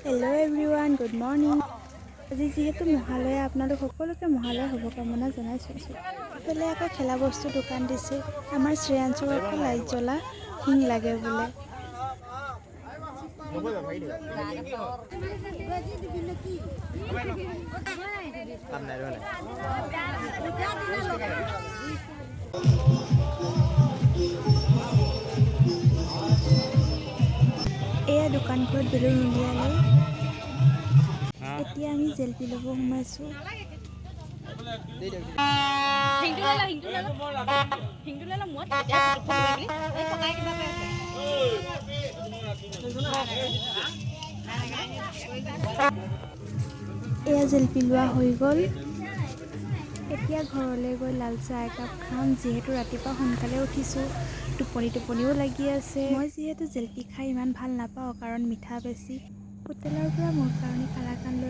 Hello everyone, good morning. আজি যিহেতু মহালয়া, আপোনালোক সকলোকে মহালয়া শুভকামনা জনাইছোঁ। ইফালে আকৌ খেলা বস্তু দোকান দিছে। আমাৰ শ্ৰেয়াংশুক আকৌ লাইট জ্বলা শিং লাগে বোলে। এয়া দোকানখনত বেলুন উলিয়ালে। এতিয়া আমি জেলেপি ল'ব সোমাইছোঁ। শিংটো লৈ ল, শিংটো লৈ ল, শিংটো লৈ ল মূৰত। তেতিয়া ফটো মাৰিবি। এই ককাই কিবা কৈ আছে। এয়া জেলেপি লোৱা হৈ গ'ল। এতিয়া ঘৰলৈ গৈ লাল চাহ একাপ খাম। যিহেতু ৰাতিপুৱা সোনকালে উঠিছোঁ, টোপনি টোপনিও লাগি আছে। মই যিহেতু জেলেপি খাই ইমান ভাল নাপাওঁ, কাৰণ মিঠা বেছি। হোটেলৰ পৰা মোৰ কাৰণে কালাকান লৈ